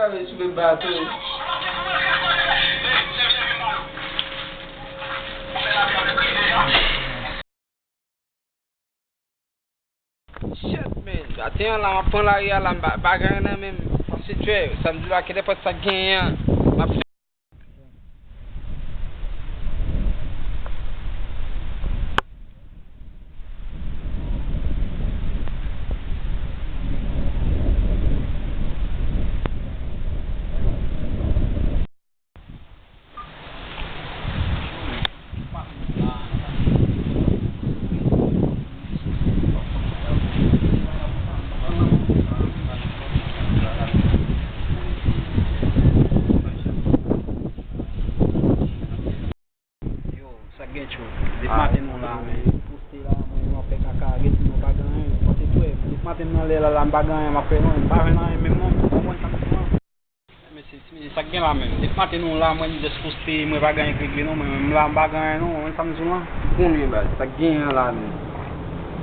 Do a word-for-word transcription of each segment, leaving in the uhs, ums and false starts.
Sou de bato. Shit, man. Maten an la, m ap pran lari a la, m pa, pa gen anyen nan men m. Paske, tchè, sa m di la, kenenpòt sa k genyen an, m ap fè. Yo, sa k gen tchou? Depi maten nou la, men. Poste la, mwen, mwen fè kaka, gen ti mwen pa gen anyen. Poste tou, depi maten m nan lè la, la, m pa gen anyen, m ap fè non, m pa jwenn anyen menm non, ou konprann sa m di w lan? Mesye, ti mesye, sa k gen la menm? Depi maten nou la, mwen, m just poste, mwen pa gen anyen k regle non, mwen menm la, m pa gen anyen non, ou konprann sa m di w lan? Konnen baz, sa k genyen an la menm?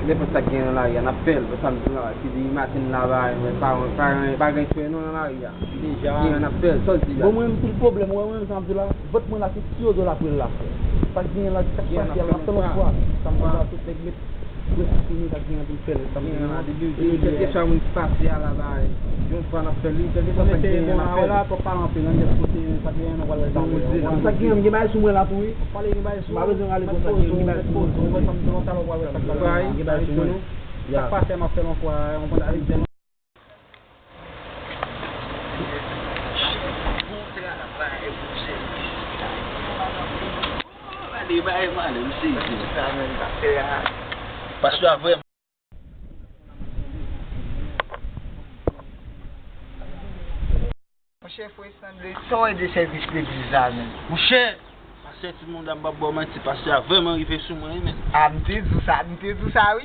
Nenpòt sa k genyen nan lari a, n ap fè l, pou sa m di w lan, si depi maten n la, pa, pa, pa, pa gen fè non nan lari a. Deja. Gen, n ap fè l, sa w di la. Bon, mwen menm, pil pwoblèm, ou wè mwen menm, sa m di w la, vant mwen la, se ti ozo la pou l la fè. Sa k genyen la, sa k pase a la, fè l yon fwa. Sa m di w la, tout nèg met prèske fini, sa k genyen pou l fè l, sa m di w la. Depi, depi kèlkeswa moun ki pase a la, ba, yon fwa n ap fè l, wi, kèlkeswa sa k genyen, n ap fè l. Sa k genyen, m gen bagay sou mwen la tou, wi. M pa bezwen rale konsa, gen bagay sou mwen. Gen bagay sou mwen. Ya. Sa k pase a, m ap fè l yon fwa, yon fwa. Pastè a vrèman. Monchè, frè Stanley, sa w wè de sèvis legliz la menm? Monchè, pastè, timoun, m p ap ba w manti, pastè a vrèman rive sou mwen, wi, men. A, m te di w sa, m te di w sa, wi.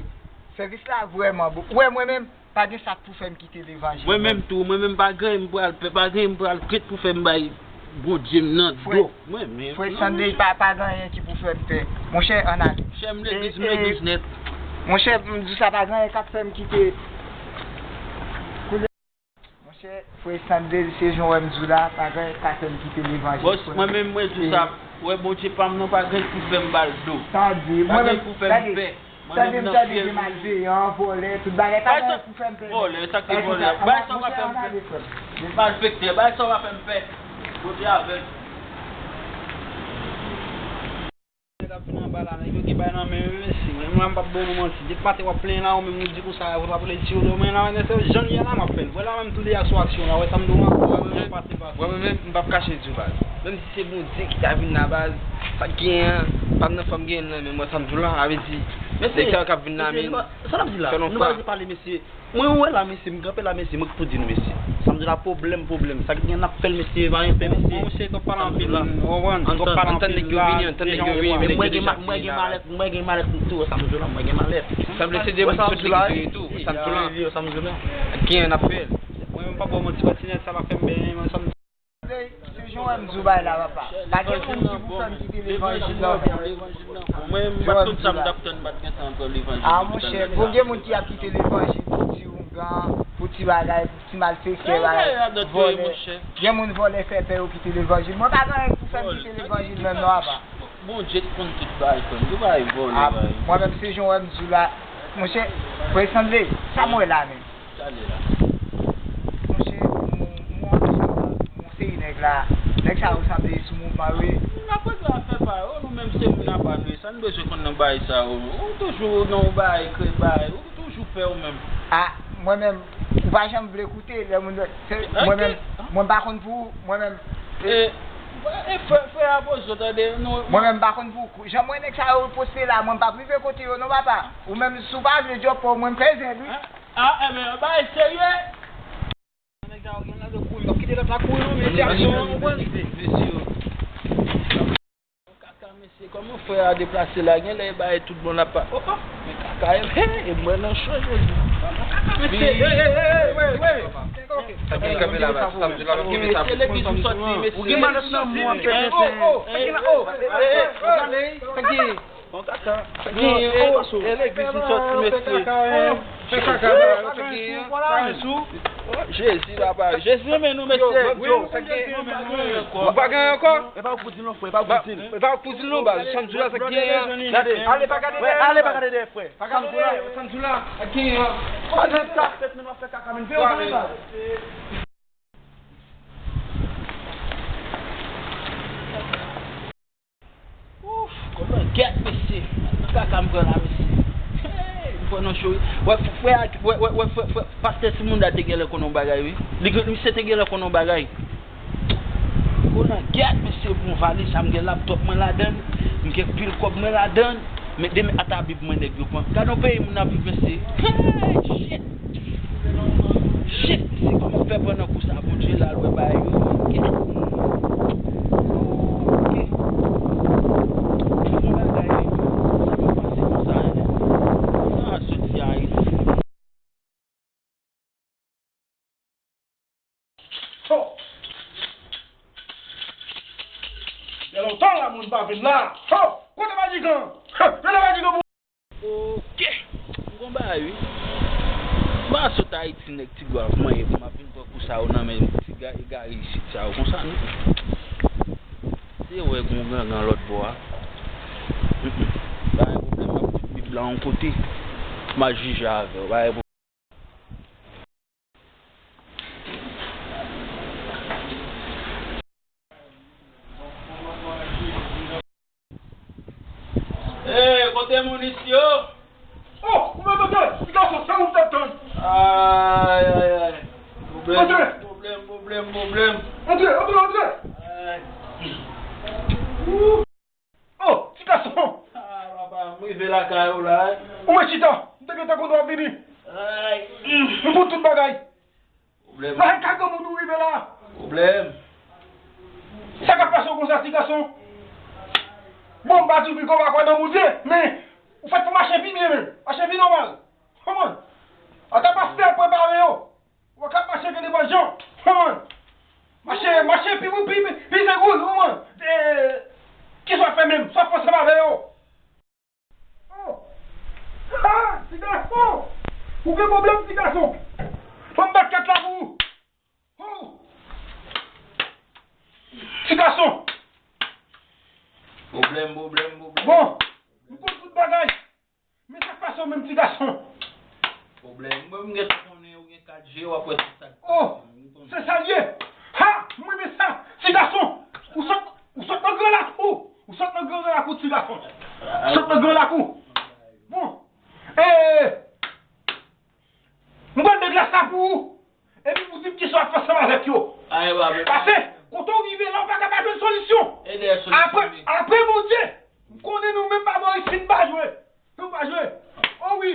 Sèvis la vrèman bon. Ou wè mwen menm, pa gen sa k pou fè m kite levanjil. Mwen menm tou, mwen menm pa gen anyen m pral pè, pa gen anyen m pral krent pou fè m bay Bondye m nan do. Mwen menm. Frè Stanley, pa, pa gen anyen ki pou fè m pè. Monchè, ann ale. Monchè, m legliz, m legliz nèt. Monchè, m di w sa, pa gen anyen k ap fè m kite. Monchè, frè Stanley, se jan w wè m di w la, pa gen anyen k ka fè m kite levanjil. Bòs, mwen menm, mwen di w sa, wè Bondye pa m nan, pa gen anyen k pou fè m ba l do. Tande, mwen menm, tande. Tande m, tande, gen malveyan, vòlè, tout bagay, pa gen anyen pou fè m pè. Vòlè, sa k te vòlè? Bay sa w pa fè m pè. Malfektè, bay sa w pa fè m pè. Bondye avè m. Nèg ap vin anba la, nèg yo gen bagay nan men yo, wi, mesye. Mwen menm la, m p ap ba nou manti. Depi maten w ap plenyen la, ou menm ou di konsa, ou p ap rele ti yo, men la, men se jan l ye la, m ap fè l. Vwala menm tou de a sou aksyon la, wè sa m di w la, mwen menm, mwen menm, m p ap kache di w, baz. Menm si se Bondye ki ta vin la, baz, sa k genyen an, pa m nan fòm genyen nan, men mwen sa m di w la, sa vle di, mesye, nèg sa yo k ap vin la, men, sa n ap di la, nou pa bezwen pale, mesye. Mwen wè la, mesye, m kanpe la, mesye, mwen ki pou di nou, mesye. Sa m di la, pwoblèm, pwoblèm. Sa k gen, n ap fè l, mesye, pa gen pè, mesye. Bon, mesye, twòp pale anpil, w konprann? Twòp pale anpil la, se jan w wè, men mwen gen ma-, mwen gen malèt, mwen gen malèt tou, sa m di w la, mwen gen malèt. Sanble se de moun ki sot legliz yo tou, sa m di w la. Gen, n ap fè l. Mwen menm pa ba w manti, patinèt sa pa fè m byen, men sa m Se jan w wè m di w bagay la, papa. Pa gen moun ki pou fè m kite levanjil nan. Mwen, m pa t konn sa m t ap tann, m pa t gentan pran levanjil. A, monchè, bon, gen moun ki ap kite levanjil pou ti oungan, pou ti bagay, pou ti malfektè, bagay, vòlè. Gen moun vòlè fè pè yo kite levanjil. Mwen pa gen anyen pou fè m kite levanjil menm non, papa. Bondye k konn tout bagay, frè m. Tout bagay vòlè, bagay. Mwen menm, se jan w wè m di w la. Monchè, frè Stanley, sa m wè la menm? Gade la. Monchè, m, m, m, yon seri nèg la. Nèg sa yo sanble sou mouvman yo, wi. N ap regle afè pa yo, nou menm se moun apa nou ye, sa n bezwen konn nan bagay sa yo. Ou toujou nan yon bagay, kreye bagay, ou toujou pè ou menm. A, mwen menm, ou pa janm vle koute, lè moun, se, mwen menm, mwen pa konn pou ou, mwen menm. E, e frè, frè a poze w, tande, nou. Mwen menm pa konn pou ou. Jan m wè nèg sa yo poste la, mwen pa rive kote yo non, papa. Ou menm, si w pa vle djòb pa w, mwen m fè zen, wi. A, enben, bagay serye. Nèg sa yo gen lè de kouri, m ap kite lòt la kouri, non, men se aksyon an, ou konprann? Mesye yo. Kaka, mesye, kòman frè a deplase la? Gen lè e bay tout bon la pa. Oh, oh, men kaka, e, e, e mwen nan cho jodi. Kaka, mesye, e, e, e, e, e, e. Sa gen kanpe la, baz. Sa m di la, mesye, legliz m sòti, mesye. Ou gen malèt nan men w, an fèt, mesye. Oh, oh, sa gen la, oh, e, e, e, sa gen. Bon, kaka. Sa gen, e, e, legliz m sòti, mesye. Fè kaka sa yo, sa gen an. Jezi, papa. Jezi renmen nou, mesye. Wi, wi, Jezi renmen nou. Ou pa gen ankò? E pa ou k pou di l non, frè, e pa ou k pou di l. E pa ou k pou di l non, baz. Sanm sou la, sa gen an. Gade. Ale pa gade dèyè, ale pa gade dèyè, frè. Pa gade dèyè. Sanm sou la, sa gen an. Ann fè kaka, men fè yon bagay. Ouf, kòman gèt, mesye? Nan kaka m pran la, mesye. Hey, m pran nan cho. Wè, frè, wè, wè, wè, frè, frè, pastè timoun la te genlè konn yon bagay, wi. Li, misye te genlè konn yon bagay. Kòman gèt, mesye, pou yon valiz sa, m gen laptop mwen ladann, m gen pil kòb mwen ladann, men demen ata Bib mwen nèg yo pran. Gade yon peyi moun ap viv, mesye. Hey, shit! Shit, si kòman fè pran nan kou sa, Bondye la, l wè bagay yo, ok. Ok. Bon bagay, sa pa pase konsa, hein. Sa a soti Ayiti. Ho! Gen lontan la moun pa vin la. Ho! Kote Majigan? Kote Majigan? Ok. M gon bagay wi. M pa sot Ayiti nèg ti gwa ap manyen pou m ap vin pran kou sa yo nan men ti ga- egare isit sa yo konsa non. Se wè gon gangan lòt bò a. Mm, mm. Pa gen pwoblèm, m ap fout Bib la yon kote. M a jije avè w. Pa gen pwoblèm. Hey, kote moun isi yo? Oh, ou mèt antre, ti gason, se ou m t ap tann. Ay, ay, ay. Pwoblèm, antre. Pwoblèm, pwoblèm, pwoblèm. Antre, antre, antre. Ay. Wou. Oh, ti gason! Ah, papa, m rive lakay ou la, wi. Ou mèt chita, m te gentan konn w ap vini. Ay. M konn tout bagay. Pwoblèm. Lakay ka granmoun ou rive la. Pwoblèm. Sa k ap pase w konsa, ti gason? Bon, m pa di w pi ke w pa kwè nan Bondye, men ou fèt pou mache pi byen menm. Mache pi nòmal. Konprann? Ata pastè prepare yo. Ou ka mache gen de bòn jan. Hon. Mache, mache pi, pi, pi, pi, pi, pi, hon. E, kisa w ap fè menm? Sa w ap fè ansanm avè yo? Oh. Ha, ti gason. Ou gen pwoblèm, ti gason. Ban m bat kèt la pou ou. Oh. Ti gason. Pwoblèm, pwoblèm, pwoblèm. Bon, m konn tout bagay. Men sa k pase w menm ti gason? Pwoblèm. Mwen, m gentan konnen ou gen kat G, w ap wè se sa k pase. Oh, se sa l ye. Ha! M renmen sa, ti gason. Ou sot, ou sot nan gran lakou. Ou sot nan gran lakou, ti gason. Ou sot nan gran lakou. Bon. E, m pral de glas la pou ou. Epi pou di m kisa w ap fè ansanm avèk yo. Pase, kote w rive la, w pa ka pa jwenn solisyon. Apre, apre Bondye, m konnen nou menm pa bò isit, n pa jwe. Nou pa jwe. O wi.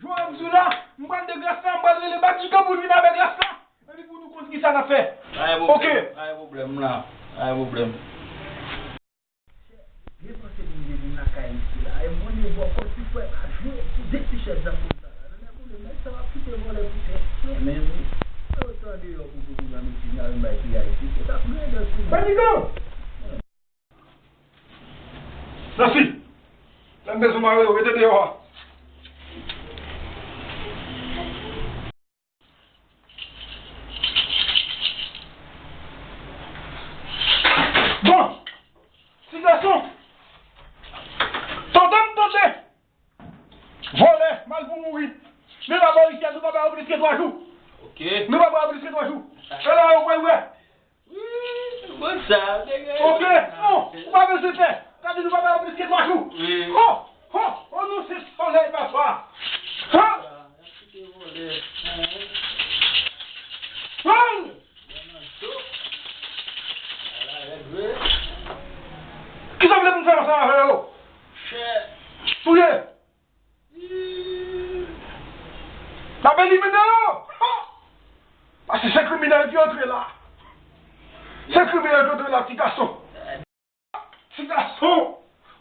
Jwe m di w la, m pral de glas la, m pral rele Majigan pou l vin avèk glas la. Epi pou nou konn kisa n ap fè. Pa gen pwoblèm. Ok. Pa gen pwoblèm la. Pa gen pwoblèm. Byen panse pou m te vin lakay misye la. E m konnen bò kòd ti frè pa jwe pou de ti chèz zanmi sa la. Nan nèg ou menm, nèg sa w ap kite vòlè pou tèt. Men, men, wi. Yo tan deyò pou pou pou zanmi ti, n a vin bay piyay isit. Se t ap grendèl sou nou. Majigan! Nancy, lè m bezwen mare yo, rete deyò a. Bon, ti gason, tande m tande. Vòlè, mal pou mouri. Men pa bò isit, nou pa ba yo plis ke twa jou. Ok. Nou pa ba yo plis ke twa jou. E la, ou kwè, ou kwè. Wi, bon sa, nèg. Ok, non, ou pa bezwen pè. Gade nou pa ba yo plis ke twa jou. Wi. Ho, ho, ho, nou se solèy, papa. Ha? Sa, y ap kite vòlè. Hein? Kisa w vle pou m fè ansanm avè yo? Chè. Touye. N ap elimine yo! Ha! Paske se kriminèl ki antre la. Se kriminèl ki antre la, ti gason. Ti gason,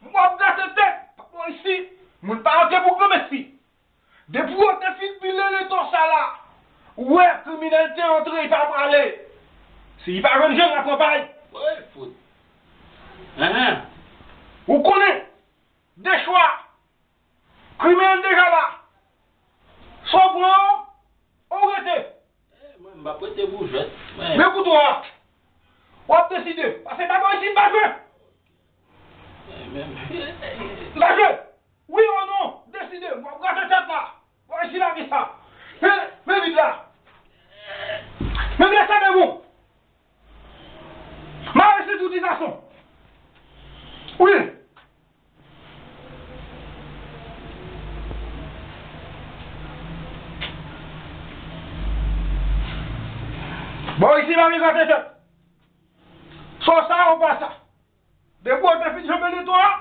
m ap gate tèt, pa bò isit. Moun pa antre pou granmesi. Depi w te fin pile letan sa la, ou wè kriminèl te antre, li pa prale. Si li pa jwenn jan, l ap pran pay. Woy, fout. Hein, hein. Ou konnen, de chwa. Kriminèl deja la. Swa w pran yo, ou rete. Mwen, m p ap rete pou jwèt. Men kouto a, w ap deside. Pase dabò isit, m pa jwe. M pa jwe. Wi ou non, deside. W ap grate tèt la. W ap jile avè sa. Men, men bit la. Men grate men ou. Mare se tou ti gason. Wi. Bon, isi la, mi gate tèt. Sò sa ou pa sa. Depi w te fin jwe peleton an,